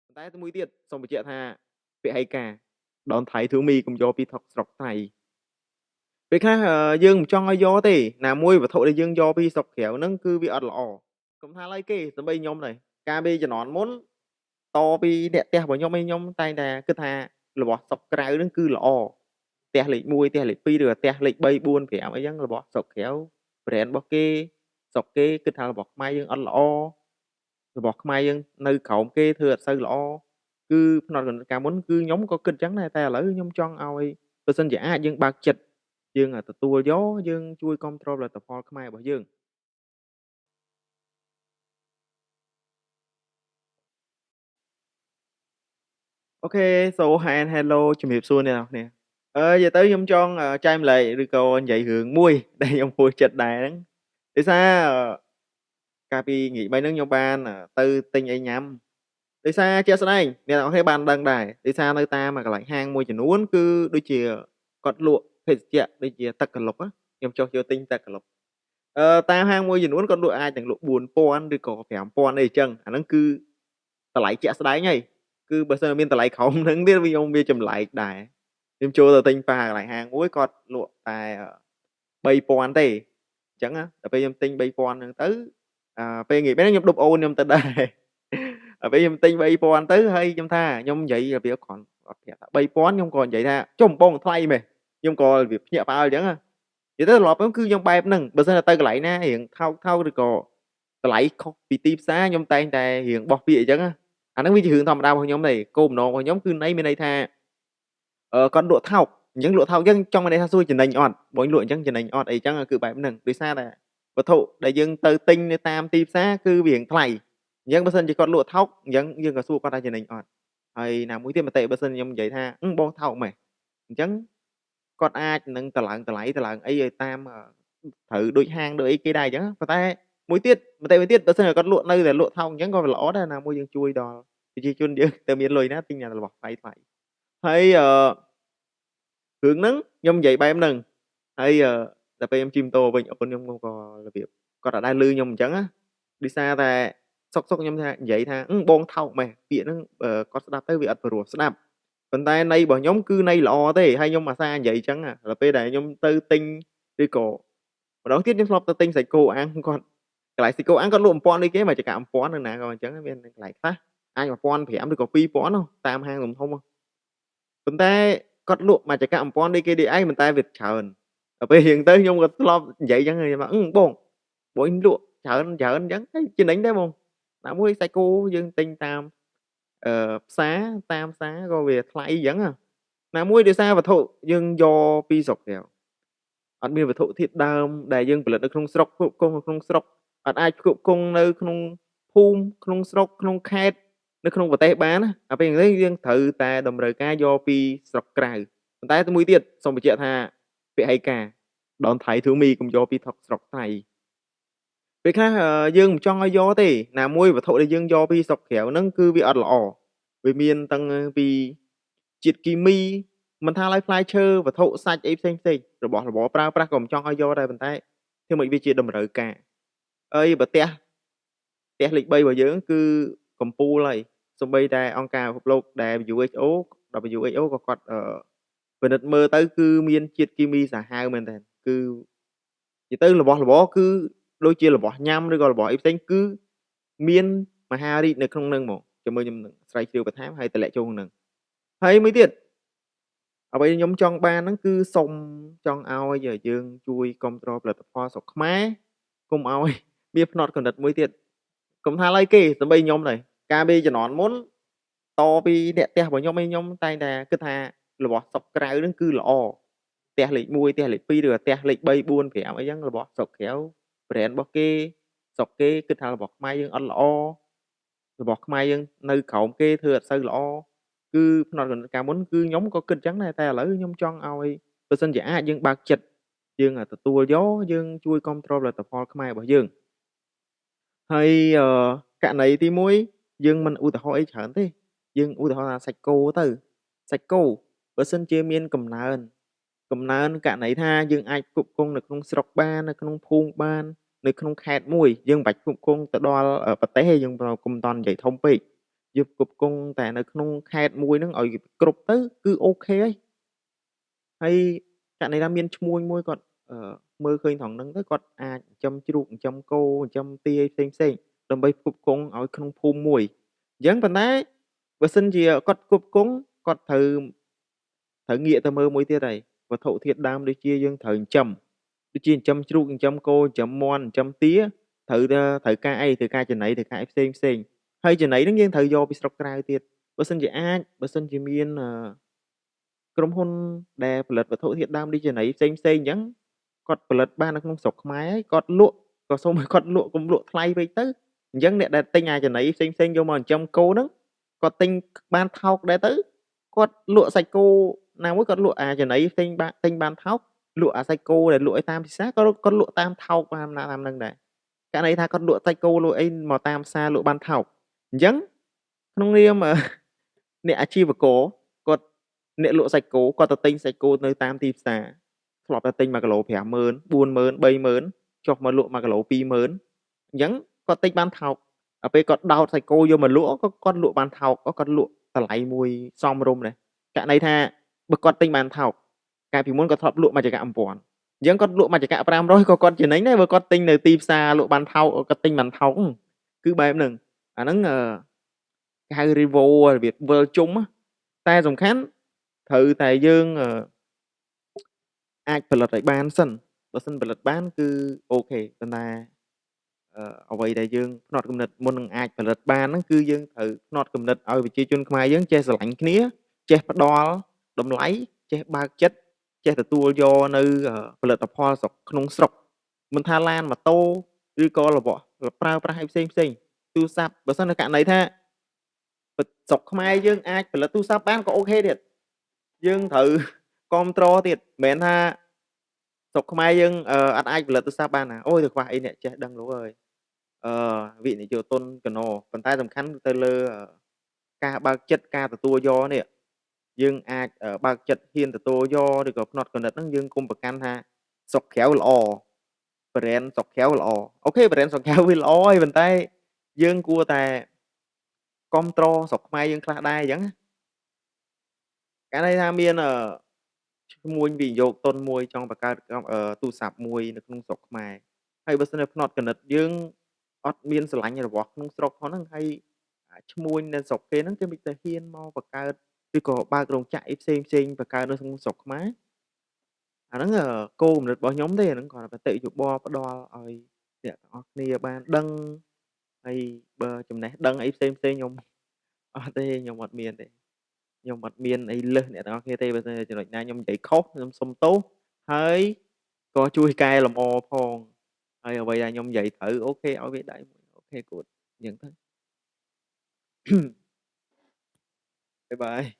ប៉ុន្តែមួយទៀតសូមបញ្ជាក់ថាពហិការ Don't try to me កុំយកពីថុកស្រុកថៃពេលខ្លះយើងមិនចង់ឲ្យយកទេណាមួយវត្ថុដែលយើងយកពីស្រុកក្រៅហ្នឹងគឺវាអត់ល្អកុំថាឡើយគេសម្បីខ្ញុំដែរកាលពីជំនាន់មុនតពីអ្នកផ្ទះរបស់ខ្ញុំឯងខ្ញុំតែងតែគិតថារបស់ស្រុកក្រៅហ្នឹងគឺល្អផ្ទះលេខ1ផ្ទះលេខ2ឬក៏ផ្ទះលេខ3 4 5អីចឹងរបស់ស្រុកក្រៅ brand របស់គេស្រុកគេគិតថារបស់ខ្មែរយើងអត់ល្អរបស់ខ្មែរយើងនៅក្រោមគេធ្វើអត់សូវល្អគឺផ្នត់គំនិតកាលមុនគឺខ្ញុំក៏គិតចឹងដែរតែឥឡូវខ្ញុំចង់ឲ្យបើសិនជាអាចយើងបើកចិត្តយើងទទួលយកយើងជួយគ្រប់គ្រងផលិតផលខ្មែររបស់យើងអូខេ so hi and hello ជំរាបសួរអ្នកនរគ្នានិយាយទៅខ្ញុំចង់ចែកម្លែកឬក៏និយាយរឿងមួយដែលខ្ញុំហួសចិត្តដែរហ្នឹងដោយសារកាលពីថ្ងៃ3ហ្នឹងខ្ញុំបានទៅទិញអីញ៉ាំដោយសារជាក់ស្ដែងអ្នកនរគ្នាបានដឹងដែរដោយសារនៅតាមកន្លែងហាងមួយចំនួនគឺដូចជាគាត់លក់ភេសជ្ជៈដូចជាទឹកក្រឡុកខ្ញុំចុះយកទិញទឹកក្រឡុកតាមហាងមួយចំនួនគាត់លក់អាចទាំងលក់4000ឬក៏5000អីចឹងអាហ្នឹងគឺតម្លៃជាក់ស្ដែងហើយគឺបើសិនមានតម្លៃក្រោមហ្នឹងទៀតខ្ញុំវាចម្លែកដែរខ្ញុំចូលទៅទិញប៉ាកន្លែងហាងមួយគាត់លក់តែ3000ទេអញ្ចឹងដល់ពេលខ្ញុំទិញ3000ហ្នឹងទៅពេលងាយពេលខ្ញុំដប់អូនខ្ញុំទៅដែរដល់ពេលខ្ញុំទិញ3000ទៅហើយខ្ញុំថាខ្ញុំនិយាយរបៀបគ្រាន់អត់ប្រាប់ថា3000ខ្ញុំក៏និយាយថាចុះបងថ្លៃម៉េះខ្ញុំក៏របៀបភ្ញាក់ផ្អើលអញ្ចឹងនិយាយទៅត្រឡប់ហ្នឹងគឺខ្ញុំបែបហ្នឹងបើសិនតែទៅកន្លែងណារៀងថោកថោកឬក៏តម្លៃខុសពីទីផ្សារខ្ញុំតែងតែរៀងបោះពាក្យអញ្ចឹងអាហ្នឹងវាជារឿងធម្មតារបស់ខ្ញុំទេគោលបំណងរបស់ខ្ញុំគឺន័យមានន័យថាគាត់លក់ថោកអញ្ចឹងលក់ថោកអញ្ចឹងចង់មានន័យថាសួរចំណេញអត់បងលក់អញ្ចឹងចំណេញអត់អីចឹងគឺបែបហ្នឹងដោយសារតែវត្ថុដែលយើងទៅទិញនៅតាមទីផ្សារគឺវារៀងថ្លៃអញ្ចឹងបើសិនជាគាត់លក់ថោកអញ្ចឹងយើងក៏សួរគាត់ថាចំណេញអត់ហើយណាមួយទៀតមតិបើសិនខ្ញុំនិយាយថាបងថោកម៉េះអញ្ចឹងគាត់អាចនឹងតម្លើងតម្លៃតម្លើងអីឲ្យតាមត្រូវដូចហាងដូចអីគេដែរអញ្ចឹងប៉ុន្តែមួយទៀតមតិមួយទៀតបើសិនជាគាត់លក់នៅតែលក់ថោកអញ្ចឹងក៏វាល្អដែរណាមួយយើងជួយដល់ប្រជាជនយើងទៅមានលុយណាទិញរបស់ថ្លៃថ្លៃហើយរឿងហ្នឹងខ្ញុំនិយាយបែបហ្នឹងហើយដល់ពេលខ្ញុំជិះម៉ូតូវិញអូនខ្ញុំក៏របៀបគាត់អត់ដែលឮខ្ញុំអញ្ចឹងណាដោយសារតែសុកសុកខ្ញុំថានិយាយថាបងថោកម៉េះពាក្យហ្នឹងគាត់ស្ដាប់ទៅវាអត់ព្រោះស្ដាប់ប៉ុន្តែន័យរបស់ខ្ញុំគឺន័យល្អទេហើយខ្ញុំអាសានិយាយអញ្ចឹងដល់ពេលដែលខ្ញុំទៅទិញឬក៏ម្ដងទៀតខ្ញុំធ្លាប់ទៅទិញសាច់គោអាំងគាត់កន្លែងសាច់គោអាំងគាត់លក់1000ដូចគេមកចកា1000នៅណាក៏អញ្ចឹងមានកន្លែងខ្លះអាច1500ឬក៏2000នោះតាមហាងធំធំប៉ុន្តែគាត់លក់មកចកា1000ដូចគេដូចឯងប៉ុន្តែវាច្រើនដល់ពេលយើងទៅខ្ញុំក៏ធ្លាប់និយាយអញ្ចឹងខ្ញុំថាបងបងលក់ច្រើនច្រើនអញ្ចឹងហើយចំណេញដែរបងណាមួយសាច់គោយើងទិញតាមផ្សារតាមផ្សារក៏វាថ្លៃអញ្ចឹងណាមួយដោយសារវត្ថុយើងយកពីស្រុកក្រៅអត់មានវត្ថុធាតុដើមដែលយើងផលិតនៅក្នុងស្រុកផ្គត់ផ្គង់នៅក្នុងស្រុកអត់អាចផ្គត់ផ្គង់នៅក្នុងភូមិក្នុងស្រុកក្នុងខេត្តនៅក្នុងប្រទេសបានណាដល់ពេលនេះយើងត្រូវតែតម្រូវការយកពីស្រុកក្រៅប៉ុន្តែមួយទៀតសូមបញ្ជាក់ថាពហិការ Don't try to me កុំយកពីថុកស្រុកថៃពេលខ្លះយើងមិនចង់ឲ្យយកទេណាមួយវត្ថុដែលយើងយកពីស្រុកក្រៅហ្នឹងគឺវាអត់ល្អវាមានទាំងពីជាតិគីមីមិនថាឡើយផ្លែឈើវត្ថុសាច់អីផ្សេងផ្សេងរបស់របរប្រើប្រាស់ក៏មិនចង់ឲ្យយកដែរប៉ុន្តែធ្វើម៉េចវាជាតម្រូវការអីបើផ្ទះលេខ3របស់យើងគឺកំពូលហើយសូម្បីតែអង្គការពិភពលោកដែល WHO ក៏គាត់ពិនិត្យមើលទៅគឺមានជាតិគីមីសាហាវមែនតើគឺនិយាយទៅរបស់របរគឺដូចជារបស់ញ៉ាំឬក៏របស់អីផ្សេងគឺមានមហារីកនៅក្នុងនឹងហ្មងជាមួយខ្ញុំនឹងស្រាវជ្រាវបន្ថែមហើយតម្លាក់ចូលក្នុងនឹងហើយមួយទៀតអ្វីខ្ញុំចង់បានហ្នឹងគឺសុំចង់ឲ្យយើងជួយគ្រប់គ្រងផលិតផលស្រុកខ្មែរកុំឲ្យមានផ្នត់គំនិតមួយទៀតកុំថាឡើយគេសម្បីខ្ញុំដែរកាលពីជំនាន់មុនតពីអ្នកផ្ទះរបស់ខ្ញុំឯងខ្ញុំតែងតែគិតថារបស់ស្រុកក្រៅហ្នឹងគឺល្អផ្ទះលេខ1ផ្ទះលេខ2ឬក៏ផ្ទះលេខ3 4 5អីចឹងរបស់ស្រុកក្រៅ brand របស់គេស្រុកគេគិតថារបស់ខ្មែរយើងអត់ល្អរបស់ខ្មែរយើងនៅក្រោមគេធ្វើអត់សូវល្អគឺផ្នត់គំនិតកាលមុនគឺខ្ញុំក៏គិតអញ្ចឹងដែរតែឥឡូវខ្ញុំចង់ឲ្យបើសិនជាអាចយើងបើកចិត្តយើងទទួលយកយើងជួយគ្រប់គ្រងផលិតផលខ្មែររបស់យើងហើយករណីទី1យើងមិនឧទាហរណ៍អីច្រើនទេយើងឧទាហរណ៍ថាសាច់គោទៅសាច់គោបើសិនជាមានកំណើនករណីថាយើងអាចផ្គត់ផ្គង់នៅក្នុងស្រុកបាននៅក្នុងភូមិបាននៅក្នុងខេត្តមួយយើងមិនបាច់ផ្គត់ផ្គង់ទៅដល់ប្រទេសទេយើងកុំតន់និយាយធំពេក យើងផ្គត់ផ្គង់តែនៅក្នុងខេត្តមួយហ្នឹងឲ្យគ្រប់ទៅគឺ OK ហើយហើយករណីថាមានឈ្មួញមួយគាត់មើលឃើញត្រង់ហ្នឹងទៅគាត់អាចចិញ្ចឹមជ្រូកចិញ្ចឹមគោចិញ្ចឹមទាផ្សេងផ្សេងដើម្បីផ្គត់ផ្គង់ឲ្យក្នុងភូមិមួយអញ្ចឹងប៉ុន្តែបើសិនជាគាត់ផ្គត់ផ្គង់គាត់ត្រូវងាកទៅមើលមួយទៀតហើយវត្ថុធាតុដើមដូចជាយើងត្រូវចិញ្ចឹមដូចជាចិញ្ចឹមជ្រូកចិញ្ចឹមគោចិញ្ចឹមមាន់ចិញ្ចឹមទាត្រូវការអីត្រូវការចំណីត្រូវការអីផ្សេងផ្សេងហើយចំណីហ្នឹងយើងត្រូវយកពីស្រុកក្រៅទៀតបើសិនជាអាចបើសិនជាមានក្រុមហ៊ុនដែលផលិតវត្ថុធាតុដើមដូចចំណីផ្សេងផ្សេងអញ្ចឹងគាត់ផលិតបាននៅក្នុងស្រុកខ្មែរហើយគាត់លក់ក៏សូមឲ្យគាត់លក់កុំលក់ថ្លៃពេកទៅអញ្ចឹងអ្នកដែលទិញអាចំណីផ្សេងផ្សេងយកមកចិញ្ចឹមគោហ្នឹងគាត់ទិញបានថោកដែរទៅគាត់លក់សាច់គោណាមួយគាត់លក់អាចំណីផ្សេងបានទិញបានថោកលក់អាសាច់គោដែលលក់ឲ្យតាមពិសាក៏គាត់លក់តាមថោកតាមតាមហ្នឹងដែរករណីថាគាត់លក់សាច់គោលក់អីមកតាមផ្សារលក់បានថោកអញ្ចឹងក្នុងនាមអ្នកអាជីវករគាត់អ្នកលក់សាច់គោគាត់ទៅទិញសាច់គោនៅតាមទីផ្សារធ្លាប់តែទិញ1គីឡូ50000 40000 30000ចុះមកលក់1គីឡូ20000អញ្ចឹងគាត់ទិញបានថោកដល់ពេលគាត់ដោតសាច់គោយកមកលក់ក៏គាត់លក់បានថោកគាត់លក់តម្លៃមួយសមរម្យដែរករណីថាបើគាត់ទិញបានថោកកាលពីមុនគាត់ធ្លាប់លក់មួយចង្កាក់1000អញ្ចឹងគាត់លក់មួយចង្កាក់500ក៏គាត់ចំណេញដែរបើគាត់ទិញនៅទីផ្សារលក់បានថោកគាត់ទិញបានថោកគឺបែបហ្នឹងអាហ្នឹងគេហៅ revo របៀបវិលជុំតែសំខាន់ត្រូវតែយើងអាចផលិតឲ្យបានសិនបើសិនផលិតបានគឺ OK ប៉ុន្តែអ្វីដែលយើងផ្នត់គំនិតមុននឹងអាចផលិតបានហ្នឹងគឺយើងត្រូវផ្នត់គំនិតឲ្យប្រជាជនខ្មែរយើងចេះស្រឡាញ់គ្នាចេះផ្ដល់តម្លៃចេះបើកចិត្តចេះទទួលយកនៅផលិតផលស្រុកក្នុងស្រុកមិនថាឡានម៉ូតូឬក៏របស់ប្រើប្រាស់អីផ្សេងផ្សេងទូរស័ព្ទបើសិននៅករណីថាស្រុកខ្មែរយើងអាចផលិតទូរស័ព្ទបានក៏ OK ទៀតយើងត្រូវគ្រប់គ្រងទៀតមិនមែនថាស្រុកខ្មែរយើងអត់អាចផលិតទូរស័ព្ទបានណាអូយទៅខ្វះអីអ្នកចេះដឹងលោកអើយវិនិយោគទុនកណោប៉ុន្តែសំខាន់ទៅលើការបើកចិត្តការទទួលយកនេះយើងអាចបើកចិត្តហ៊ានទទួលយកឬក៏ផ្នត់គំនិតហ្នឹងយើងគុំប្រកាន់ថាស្រុកក្រៅល្អ brand ស្រុកក្រៅល្អ OK brand ស្រុកក្រៅវាល្អហើយប៉ុន្តែយើងគួរតែគ្រប់គ្រងស្រុកខ្មែរយើងខ្លះដែរអញ្ចឹងកាលន័យថាមានឈ្មួញវិនិយោគទុនមួយចង់បង្កើតទូរស័ព្ទមួយនៅក្នុងស្រុកខ្មែរហើយបើសិនជាផ្នត់គំនិតយើងអត់មានស្រឡាញ់របស់ក្នុងស្រុកផងហ្នឹងហើយឈ្មួញនៅស្រុកគេហ្នឹងគេមិនទៅហ៊ានមកបង្កើតឬក៏បើករោងចក្រអីផ្សេងផ្សេងបង្កើតនៅក្នុងស្រុកខ្មែរអាហ្នឹងគោលគំនិតរបស់ខ្ញុំទេអាហ្នឹងគ្រាន់តែបតិយោបល់ផ្ដល់ឲ្យអ្នកទាំងអស់គ្នាបានដឹងហើយបើចំណេះដឹងអីផ្សេងផ្សេងខ្ញុំអត់ទេខ្ញុំអត់មានទេខ្ញុំអត់មានអីលើសអ្នកទាំងអស់គ្នាទេបើសិនជាចំណុចណាខ្ញុំនិយាយខុសខ្ញុំសុំទោសហើយក៏ជួយកែលម្អផងហើយអ្វីដែលខ្ញុំនិយាយត្រូវ OK ឲ្យវាដៃមួយ OK គូតអញ្ចឹងទៅ bye bye.